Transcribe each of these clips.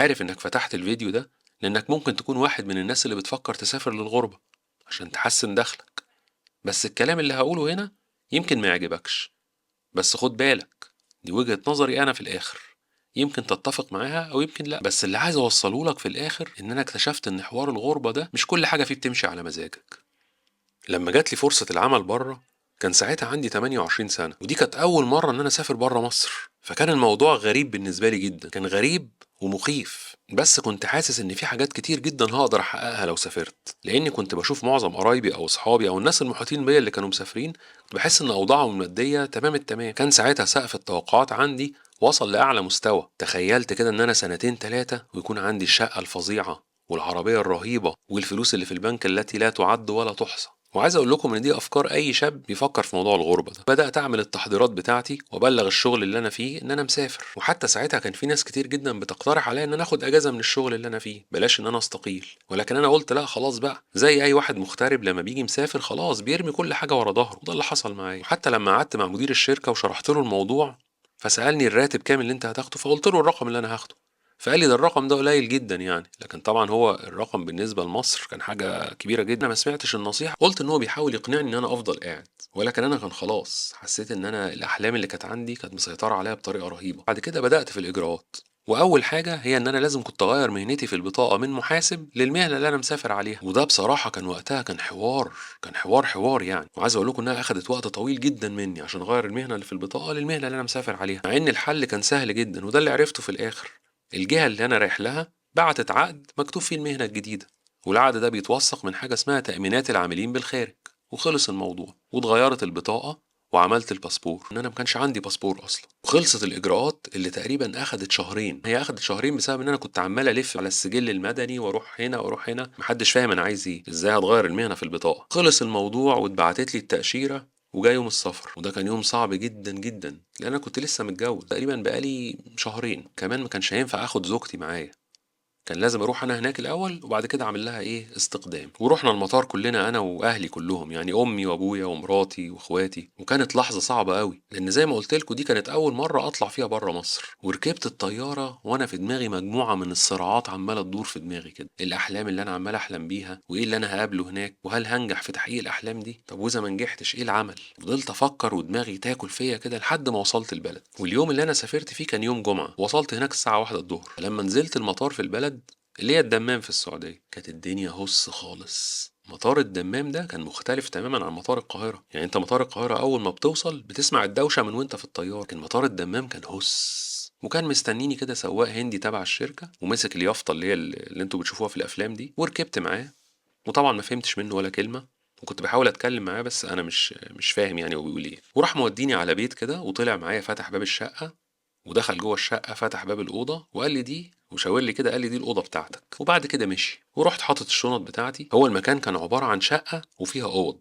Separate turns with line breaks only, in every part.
عارف إنك فتحت الفيديو ده لأنك ممكن تكون واحد من الناس اللي بتفكر تسافر للغربة عشان تحسن دخلك، بس الكلام اللي هقوله هنا يمكن ما يعجبكش، بس خد بالك دي وجهة نظري أنا في الآخر، يمكن تتفق معاها أو يمكن لأ. بس اللي عايز أوصله لك في الآخر إن أنا اكتشفت إن حوار الغربة ده مش كل حاجة فيه بتمشي على مزاجك. لما جات لي فرصة العمل بره كان ساعتها عندي 28 سنة، ودي كانت أول مرة إن أنا أسافر بره مصر، فكان الموضوع غريب بالنسبة لي جدا، كان غريب ومخيف، بس كنت حاسس إن في حاجات كتير جدا هقدر أحققها لو سافرت، لأني كنت بشوف معظم قرايبي أو أصحابي أو الناس المحيطين بيا اللي كانوا مسافرين، كنت بحس إن أوضاعهم المادية تمام التمام. كان ساعتها سقف التوقعات عندي وصل لأعلى مستوى، تخيلت كده إن أنا سنتين تلاتة ويكون عندي الشقة الفظيعة والعربية الرهيبة والفلوس اللي في البنك التي لا تعد ولا تحصى. وعايز اقول لكم ان دي افكار اي شاب بيفكر في موضوع الغربة ده. بدات اعمل التحضيرات بتاعتي وابلغ الشغل اللي انا فيه ان انا مسافر، وحتى ساعتها كان في ناس كتير جدا بتقترح عليا ان انا اخد اجازه من الشغل اللي انا فيه، بلاش ان انا استقيل، ولكن انا قلت لا خلاص بقى، زي اي واحد مغترب لما بيجي مسافر خلاص بيرمي كل حاجة ورا ظهره، وده اللي حصل معايا. وحتى لما قعدت مع مدير الشركة وشرحت له الموضوع فسالني الراتب كام اللي انت هتاخده، فقلت له الرقم اللي انا هاخده، فقال لي ده الرقم ده قليل جدا يعني، لكن طبعا هو الرقم بالنسبة لمصر كان حاجة كبيرة جدا. انا ما سمعتش النصيحة، قلت ان هو بيحاول يقنعني ان انا افضل قاعد، ولكن انا كان خلاص حسيت ان انا الاحلام اللي كانت عندي كانت مسيطرة عليها بطريقة رهيبة. بعد كده بدات في الاجراءات، واول حاجة هي ان انا لازم كنت اغير مهنتي في البطاقة من محاسب للمهنه اللي انا مسافر عليها، وده بصراحة كان وقتها كان حوار، كان حوار يعني. وعايز اقول لكم انها اخدت وقت طويل جدا مني عشان اغير المهنة اللي في البطاقة للمهنه اللي انا مسافر عليها، مع ان الحل كان سهل جدا، وده اللي عرفته في الاخر. الجهة اللي أنا رايح لها بعتت عقد مكتوب فيه المهنة الجديدة، والعقد ده بيتوثق من حاجة اسمها تأمينات العاملين بالخارج، وخلص الموضوع واتغيرت البطاقة وعملت الباسبور، إن أنا ما كانش عندي باسبور أصلا. وخلصت الإجراءات اللي تقريبا أخدت شهرين، هي أخدت شهرين بسبب إن أنا كنت عمال ألف على السجل المدني وأروح هنا وأروح هنا، محدش فاهم أنا عايز إيه، إزاي هتغير المهنة في البطاقة. خلص الموضوع واتبعتت لي التأشيرة وجاي يوم السفر، وده كان يوم صعب جدا جدا لان انا كنت لسه متجوز تقريبا بقالي شهرين، كمان ما كانش هينفع اخد زوجتي معايا، كان لازم اروح انا هناك الاول وبعد كده اعمل لها ايه استقدام. ورحنا المطار كلنا انا واهلي كلهم، يعني امي وابويا ومراتي واخواتي، وكانت لحظة صعبة قوي لان زي ما قلت لكم دي كانت اول مرة اطلع فيها بره مصر. وركبت الطيارة وانا في دماغي مجموعة من الصراعات عماله تدور في دماغي كده، الاحلام اللي انا عمال احلم بيها، وايه اللي انا هقابله هناك، وهل هنجح في تحقيق الاحلام دي، طب واذا ما نجحتش ايه العمل. فضلت افكر ودماغي تاكل فيا كده لحد ما وصلت البلد. واليوم اللي انا سافرت فيه كان يوم جمعه، وصلت هناك الساعة 1 الظهر. لما نزلت المطار في البلد اللي هي الدمام في السعودية، كانت الدنيا هص خالص. مطار الدمام ده كان مختلف تماما عن مطار القاهرة، يعني انت مطار القاهرة اول ما بتوصل بتسمع الدوشة من وانت في الطيارة، لكن مطار الدمام كان هس. وكان مستنيني كده سواق هندي تبع الشركة، ومسك اليافطة اللي هي اللي انتوا بتشوفوها في الافلام دي، وركبت معاه، وطبعا ما فهمتش منه ولا كلمة، وكنت بحاول اتكلم معاه بس انا مش فاهم يعني هو بيقول ايه. وراح موديني على بيت كده، وطلع معايا فتح باب الشقة ودخل جوه الشقة، فتح باب الأوضة وقال لي دي، وشاور لي كده قال لي دي الأوضة بتاعتك. وبعد كده مشي، ورحت حاطط الشنط بتاعتي. هو المكان كان عبارة عن شقة وفيها أوض،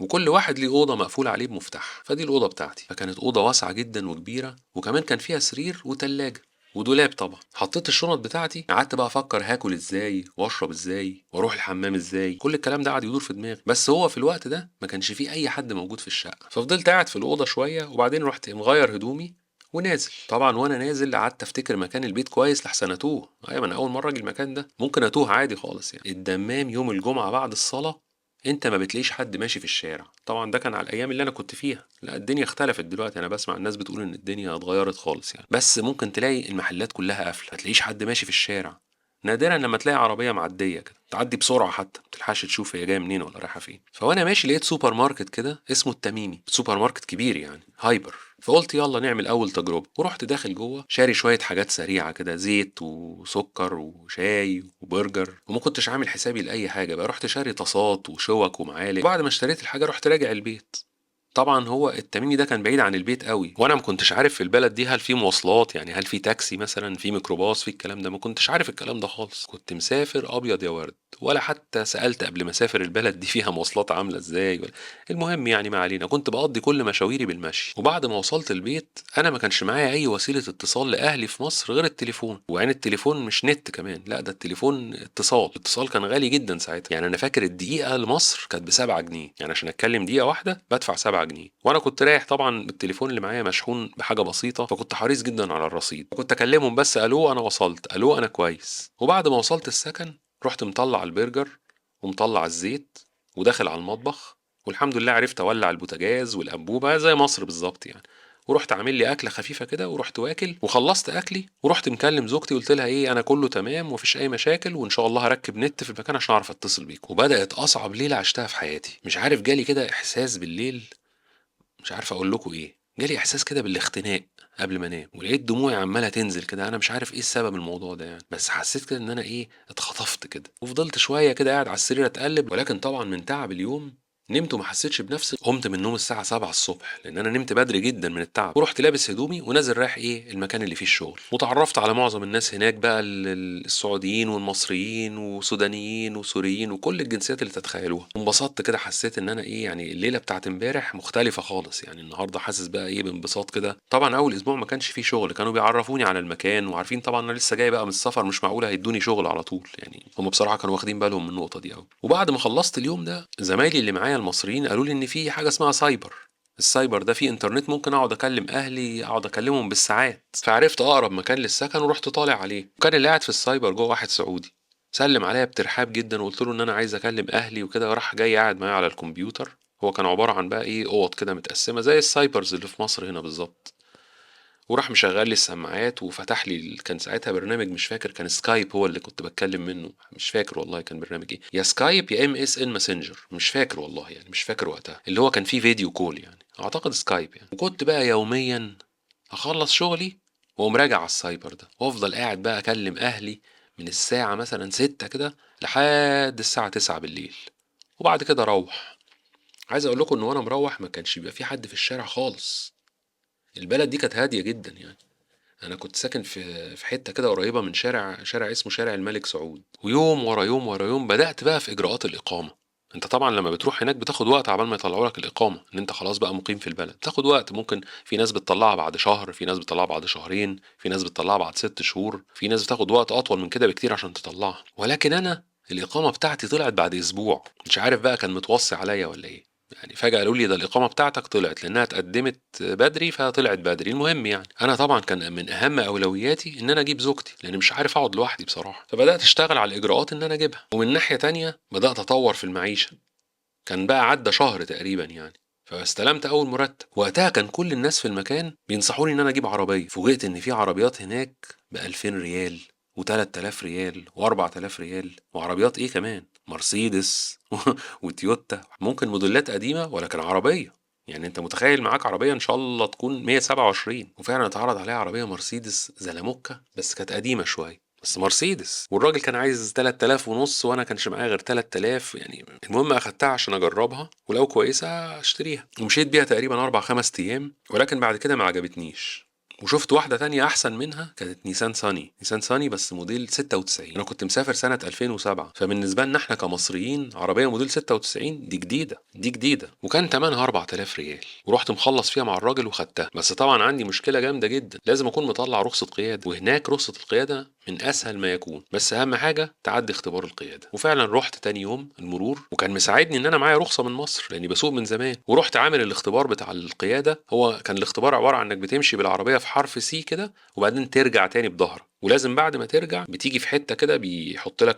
وكل واحد ليه أوضة مقفولة عليه بمفتاح، فدي الأوضة بتاعتي. فكانت أوضة واسعة جدا وكبيرة، وكمان كان فيها سرير وتلاجة ودولاب طبعا. حطيت الشنط بتاعتي، قعدت بقى افكر هاكل ازاي واشرب ازاي واروح الحمام ازاي، كل الكلام ده قعد يدور في دماغي. بس هو في الوقت ده ما كانش فيه اي حد موجود في الشقة، ففضلت قاعد في الأوضة شوية، وبعدين رحت مغير هدومي ونازل. طبعا وانا نازل قعدت افتكر مكان البيت كويس لحسن اتوه، ايوه انا اول مرة اجي المكان ده ممكن اتوه عادي خالص يعني. الدمام يوم الجمعة بعد الصلاة انت ما بتلاقيش حد ماشي في الشارع، طبعا ده كان على الايام اللي انا كنت فيها، لا الدنيا اختلفت دلوقتي، انا بسمع الناس بتقول ان الدنيا اتغيرت خالص يعني، بس ممكن تلاقي المحلات كلها قافله، ما تلاقيش حد ماشي في الشارع، نادرا لما تلاقي عربية معدية كده تعدي بسرعة، حتى ما تلحقش تشوف هي جاية منين ولا رايحة فين. فوانا ماشي لقيت سوبر ماركت كده اسمه التميمي، سوبر ماركت كبير يعني hyper، فقلت يلا نعمل اول تجربه. ورحت داخل جوه شاري شوية حاجات سريعة كده، زيت وسكر وشاي وبرجر، وما كنتش عامل حسابي لاي حاجة بقى، رحت شاري طاسات وشوك ومعالق. وبعد ما اشتريت الحاجة رحت راجع البيت. طبعا هو التميمي ده كان بعيد عن البيت قوي، وانا ما كنتش عارف في البلد دي هل في مواصلات، يعني هل في تاكسي مثلا، في ميكروباص، في الكلام ده، ما كنتش عارف الكلام ده خالص. كنت مسافر ابيض يا ورد، ولا حتى سالت قبل ما اسافر البلد دي فيها مواصلات عامله ازاي ولا. المهم يعني ما علينا، كنت بقضي كل مشاويري بالمشي. وبعد ما وصلت البيت انا ما كانش معايا اي وسيلة اتصال لاهلي في مصر غير التليفون، وعين التليفون مش نت كمان، لا ده التليفون اتصال، الاتصال كان غالي جدا ساعتها، يعني انا فاكر الدقيقة لمصر كانت ب7 جنيه، يعني عشان اتكلم دقيقة واحدة بدفع 7 7 جنيه. وانا كنت رايح طبعا بالتليفون اللي معايا مشحون بحاجة بسيطة، فكنت حريص جدا على الرصيد، كنت اكلمهم بس الو انا وصلت، الو انا كويس. وبعد ما وصلت السكن رحت مطلع البرجر ومطلع الزيت وداخل على المطبخ، والحمد لله عرفت اولع البوتاجاز والانبوبه زي مصر بالظبط يعني. ورحت عامل لي اكله خفيفة كده ورحت واكل وخلصت اكلي، ورحت مكلم زوجتي قلت لها ايه انا كله تمام ومفيش اي مشاكل، وان شاء الله هركب نت في المكان عشان اعرف اتصل بيكم. وبدات اصعب ليلة عشتها في حياتي. مش عارف جالي كده احساس بالليل، مش عارف اقول لكم ايه، جالي احساس كده بالاختناق قبل ما انام، ولقيت دموعي عماله تنزل كده. انا مش عارف ايه السبب الموضوع ده يعني، بس حسيت كده ان انا ايه اتخطفت كده. وفضلت شوية كده قاعد على السرير اتقلب، ولكن طبعا من تعب اليوم نمت وما حسيتش بنفسي. قمت من النوم الساعة 7 الصبح لان انا نمت بدري جدا من التعب، ورحت لابس هدومي ونازل رايح ايه المكان اللي فيه الشغل. وتعرفت على معظم الناس هناك بقى، السعوديين والمصريين وسودانيين وسوريين وكل الجنسيات اللي تتخيلوها. وانبسطت كده، حسيت ان انا ايه يعني الليلة بتاعت امبارح مختلفة خالص يعني، النهارده حاسس بقى ايه بانبساط كده. طبعا اول اسبوع ما كانش فيه شغل، كانوا بيعرفوني على المكان وعارفين طبعا انا لسه جاي بقى من السفر، مش معقولة هيدوني شغل على طول يعني، هم بصراحة كانوا واخدين بالهم من النقطة دي قوي. وبعد ما خلصت اليوم ده زمايلي اللي معايا المصريين قالوا لي ان في حاجة اسمها سايبر، السايبر ده فيه انترنت ممكن اقعد اكلم اهلي، اقعد اكلمهم بالساعات. فعرفت اقرب مكان للسكن ورحت طالع عليه، وكان اللي قاعد في السايبر جوه واحد سعودي، سلم عليا بترحاب جدا وقلت له ان انا عايز اكلم اهلي وكده. راح جاي قاعد معايا على الكمبيوتر، هو كان عبارة عن بقى ايه اوض كده متقسمه زي ال cybers اللي في مصر هنا بالظبط. وراح مشغل لي السماعات وفتح لي، كان ساعتها برنامج مش فاكر، كان سكايب هو اللي كنت بتكلم منه، مش فاكر والله كان برنامج ايه، يا سكايب يا MSN Messenger، مش فاكر والله يعني، مش فاكر وقتها، اللي هو كان فيه video call يعني، اعتقد سكايب يعني. وكنت بقى يوميا اخلص شغلي واقوم راجع على السايبر ده، وافضل قاعد بقى اكلم اهلي من الساعة مثلا 6 كده لحد الساعة 9 بالليل، وبعد كده اروح. عايز اقول لكم ان وانا مروح ما كانش بيبقى في حد في الشارع خالص، البلد دي كانت هادية جدا يعني. أنا كنت ساكن في حتة كده قريبة من شارع اسمه شارع الملك سعود. ويوم ورا يوم ورا يوم بدأت بقى في إجراءات الإقامة. أنت طبعا لما بتروح هناك بتاخد وقت عبال ما يطلعوا لك الإقامة، إن أنت خلاص بقى مقيم في البلد، بتاخد وقت. ممكن في ناس بتطلعها بعد شهر، في ناس بتطلعها بعد شهرين، في ناس بتطلعها بعد 6 شهور، في ناس بتاخد وقت أطول من كده بكتير عشان تطلعها. ولكن أنا الإقامة بتاعتي طلعت بعد أسبوع، مش عارف بقى كان متوصي عليا ولا إيه يعني. فجأة قالوا لي ده الإقامة بتاعتك طلعت، لأنها اتقدمت بدري فطلعت بدري. المهم يعني أنا طبعا كان من أهم أولوياتي إن أنا أجيب زوجتي، لأن مش عارف أقعد لوحدي بصراحة. فبدأت أشتغل على الإجراءات إن أنا أجيبها. ومن ناحية تانية بدأت أطور في المعيشة. كان بقى عدى شهر تقريبا يعني، فاستلمت أول مرتب. وقتها كان كل الناس في المكان بينصحوني إن أنا أجيب عربية. فوجئت إن في عربيات هناك ب2000 ريال و3000 ريال و4000 ريال، وعربيات إيه كمان، مرسيدس وتويوتا، ممكن موديلات قديمة ولكن عربية يعني. انت متخيل معاك عربية ان شاء الله تكون 127. وفعلا اتعرض عليها عربية مرسيدس زلموكا، بس كانت قديمة شوية، بس مرسيدس. والراجل كان عايز 3500 وانا كانش معايا غير 3000 يعني. المهم اخدتها عشان اجربها ولو كويسة اشتريها، ومشيت بيها تقريبا 4-5 ايام، ولكن بعد كده ما عجبتنيش. وشفت واحدة تانية أحسن منها، كانت نيسان صاني، نيسان صاني بس موديل 96. أنا كنت مسافر سنة 2007، فبالنسبة لنا احنا كمصريين عربية موديل 96 دي جديدة، دي جديدة، وكان تمنها 4000 ريال. ورحت مخلص فيها مع الراجل وخدتها. بس طبعا عندي مشكلة جامدة جدا، لازم أكون مطلع رخصة قيادة، وهناك رخصة القيادة من أسهل ما يكون، بس أهم حاجة تعدي اختبار القيادة. وفعلا رحت تاني يوم المرور، وكان مساعدني إن أنا معايا رخصة من مصر لأني بسوق من زمان. ورحت عامل الاختبار بتاع القيادة. هو كان الاختبار عبارة عن إنك بتمشي بالعربية في حرف C كده، وبعدين ترجع تاني بظهرك، ولازم بعد ما ترجع بتيجي في حتة كده بيحط لك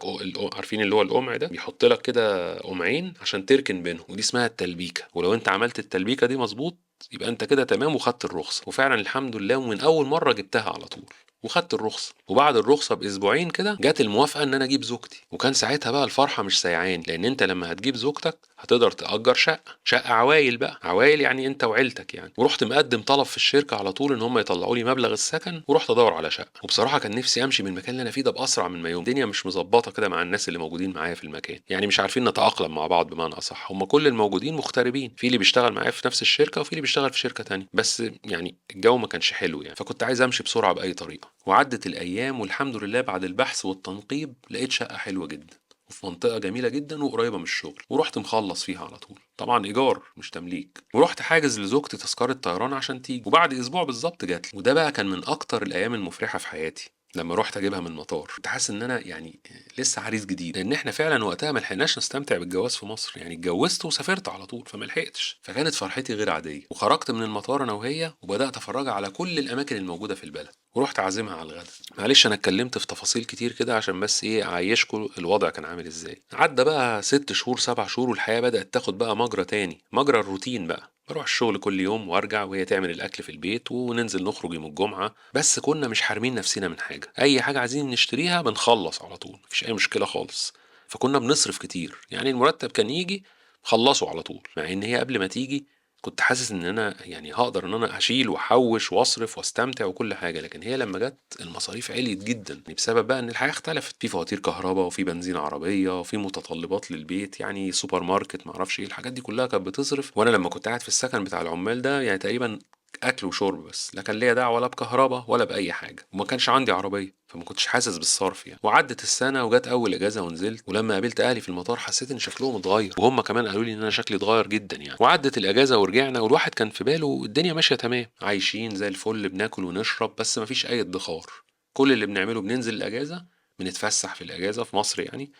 عارفين اللي هو القمع ده، بيحط لك كده قمعين عشان تركن بينهم، ودي اسمها التلبيكه. ولو انت عملت التلبيكه دي مظبوط يبقى انت كده تمام وخدت الرخصة. وفعلا الحمد لله ومن اول مرة جبتها على طول وخدت الرخصة. وبعد الرخصة باسبوعين كده جت الموافقة ان انا اجيب زوجتي. وكان ساعتها بقى الفرحة مش سايعاني، لان انت لما هتجيب زوجتك هتقدر تأجر شقه، شقه عوايل بقى، عوايل يعني انت وعيلتك يعني. ورحت مقدم طلب في الشركة على طول ان هم يطلعوا لي مبلغ السكن، ورحت ادور على شقه. وبصراحة كان نفسي امشي من المكان اللي انا فيه ده باسرع من ما يوم. الدنيا مش مظبطه كده مع الناس اللي موجودين معايا في المكان، يعني مش عارفين نتاقلم مع بعض بمعنى اصح. هم كل الموجودين مغتربين، في اللي بيشتغل معايا في نفس الشركة وفي اللي بيشتغل في شركة تانية، بس يعني الجو ما كانش حلو يعني، فكنت عايز امشي بسرعة باي طريقه. وعدت الايام والحمد لله بعد البحث والتنقيب لقيت شقه حلوة جدا وفي منطقة جميلة جدا وقريبه من الشغل، ورحت مخلص فيها على طول، طبعا ايجار مش تمليك. ورحت حاجز لزوجتي تذكره طيران عشان تيجي، وبعد اسبوع بالظبط جات لي. وده بقى كان من اكتر الايام المفرحه في حياتي. لما رحت اجيبها من المطار. كنت حاسس ان انا يعني لسه عريس جديد، لان احنا فعلا وقتها ما لحقناش نستمتع بالجواز في مصر، يعني اتجوزت وسافرت على طول فما لحقتش، فكانت فرحتي غير عادية. وخرجت من المطار انا وهي وبدات افرجها على كل الاماكن الموجودة في البلد، ورحت عازمها على الغداء. معلش انا اتكلمت في تفاصيل كتير كده عشان بس ايه اعيشكم الوضع كان عامل ازاي. عدى بقى 6 شهور 7 شهور والحياة بدات تاخد بقى مجرى تاني، مجرى الروتين بقى. بروح الشغل كل يوم وارجع، وهي تعمل الاكل في البيت، وننزل نخرج يوم الجمعة، بس كنا مش حارمين نفسنا من حاجة، اي حاجة عايزين نشتريها بنخلص على طول، مفيش اي مشكلة خالص. فكنا بنصرف كتير، يعني المرتب كان يجي خلصه على طول، مع ان هي قبل ما تيجي كنت حاسس ان انا يعني هقدر ان انا اشيل واحوش واصرف واستمتع وكل حاجة، لكن هي لما جت المصاريف عليت جدا، بسبب بقى ان الحياة اختلفت، في فواتير كهرباء وفي بنزين عربية وفي متطلبات للبيت، يعني سوبر ماركت معرفش ايه، الحاجات دي كلها كانت بتصرف. وانا لما كنت قاعد في السكن بتاع العمال ده يعني تقريبا اكل وشرب بس، لا كان ليا دعوه ولا بكهرباء ولا باي حاجة، وما كانش عندي عربية فما كنتش حاسس بالصرف يعني. وعدت السنة وجت اول اجازه ونزلت، ولما قابلت اهلي في المطار حسيت ان شكلهم اتغير، وهم كمان قالوا لي ان انا شكلي اتغير جدا يعني. وعدت الاجازة ورجعنا، والواحد كان في باله الدنيا ماشية تمام، عايشين زي الفل، بناكل ونشرب، بس ما فيش اي ادخار. كل اللي بنعمله بننزل الاجازة، بنتفسح في الاجازة في مصر يعني،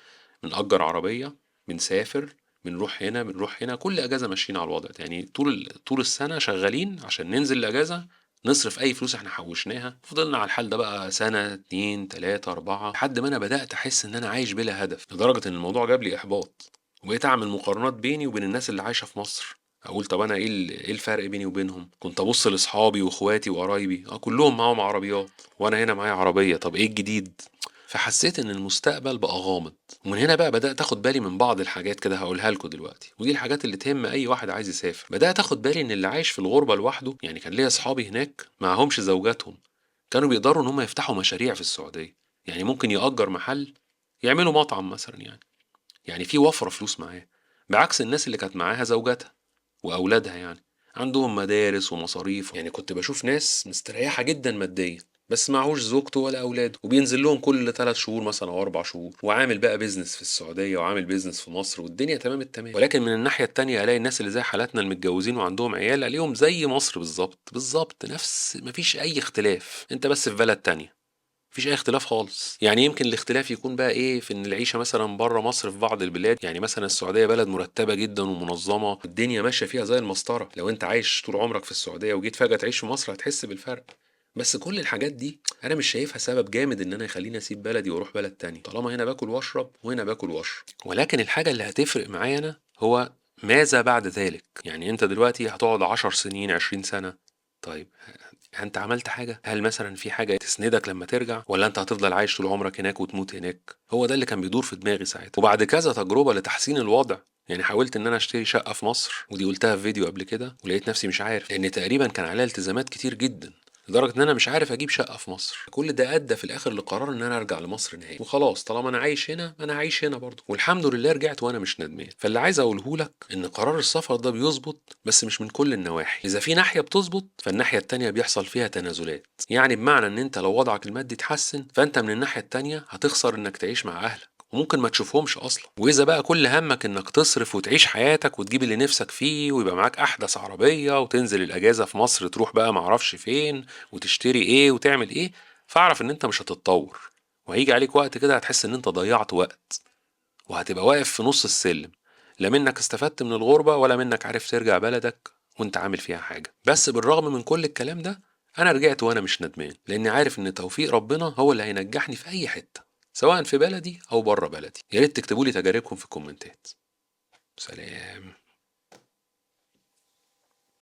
بنأجر عربية، بنسافر، بنروح هنا بنروح هنا، كل اجازه ماشيين على الوضع ده يعني. طول السنة شغالين عشان ننزل الاجازة نصرف اي فلوس احنا حوشناها. فضلنا على الحال ده بقى سنة 2 3 4 لحد ما انا بدات احس ان انا عايش بلا هدف، لدرجة ان الموضوع جاب لي احباط، وبقيت اعمل مقارنات بيني وبين الناس اللي عايشه في مصر، اقول طب انا ايه الفرق بيني وبينهم؟ كنت ابص لاصحابي واخواتي وقرايبي، كلهم معاهم عربيات وانا هنا معايا عربية، طب ايه الجديد؟ فحسيت ان المستقبل بقى غامض. ومن هنا بقى بدات اخد بالي من بعض الحاجات كده هقولها لكم دلوقتي، ودي الحاجات اللي تهم اي واحد عايز يسافر. بدات اخد بالي ان اللي عايش في الغربة لوحده، يعني كان ليا اصحابي هناك معهمش زوجاتهم، كانوا بيقدروا ان هم يفتحوا مشاريع في السعودية، يعني ممكن يأجر محل يعملوا مطعم مثلا، يعني في وفرة فلوس معاه، بعكس الناس اللي كانت معاها زوجاتها واولادها، يعني عندهم مدارس ومصاريف. يعني كنت بشوف ناس مستريحه جدا ماديا بس معهوش زوجته ولا اولاده، وبينزل لهم كل 3 شهور مثلا او 4 شهور، وعامل بقى business في السعودية وعامل business في مصر، والدنيا تمام التمام. ولكن من الناحية التانية الاقي الناس اللي زي حالاتنا المتجوزين وعندهم عيال، الاقيهم زي مصر بالظبط بالظبط، نفس مفيش اي اختلاف، انت بس في بلد تانية، مفيش اي اختلاف خالص. يعني يمكن الاختلاف يكون بقى ايه في ان العيشة مثلا بره مصر في بعض البلاد، يعني مثلا السعودية بلد مرتبه جدا ومنظمة، الدنيا ماشية فيها زي المسطره، لو انت عايش طول عمرك في السعودية وجيت فجاة تعيش في مصر هتحس بالفرق. بس كل الحاجات دي انا مش شايفها سبب جامد ان انا يخليني اسيب بلدي واروح بلد تاني، طالما هنا باكل واشرب وهنا باكل واشرب. ولكن الحاجة اللي هتفرق معايا انا هو ماذا بعد ذلك. يعني انت دلوقتي هتقعد 10 سنين 20 سنة، طيب انت عملت حاجة؟ هل مثلا في حاجة تسندك لما ترجع، ولا انت هتفضل عايش طول عمرك هناك وتموت هناك؟ هو ده اللي كان بيدور في دماغي ساعتها. وبعد كذا تجربه لتحسين الوضع، يعني حاولت ان انا اشتري شقه في مصر، ودي قلتها في فيديو قبل كده، ولقيت نفسي مش عارف، لان تقريبا كان عليها التزامات كتير جدا لدرجة ان انا مش عارف اجيب شقه في مصر. كل ده ادى في الاخر لقرار ان انا ارجع لمصر نهائي، وخلاص طالما انا عايش هنا انا عايش هنا برضه، والحمد لله رجعت وانا مش ندمان. فاللي عايز اقوله لك ان قرار السفر ده بيظبط، بس مش من كل النواحي. اذا في ناحية بتظبط فالناحيه التانية بيحصل فيها تنازلات، يعني بمعنى ان انت لو وضعك المادي اتحسن فانت من الناحية التانية هتخسر انك تعيش مع اهلك، وممكن ما تشوفهمش اصلا. واذا بقى كل همك انك تصرف وتعيش حياتك وتجيب اللي نفسك فيه ويبقى معاك احدث عربية وتنزل الاجازة في مصر تروح بقى معرفش فين وتشتري ايه وتعمل ايه، فاعرف ان انت مش هتتطور، وهيجي عليك وقت كده هتحس ان انت ضيعت وقت، وهتبقى واقف في نص السلم، لا منك استفدت من الغربة ولا منك عارف ترجع بلدك وانت عامل فيها حاجة. بس بالرغم من كل الكلام ده انا رجعت وانا مش ندمان، لاني عارف ان توفيق ربنا هو اللي هينجحني في اي حتة، سواء في بلدي او بره بلدي. يا ريت تكتبوا لي تجاربكم في الكومنتات. سلام.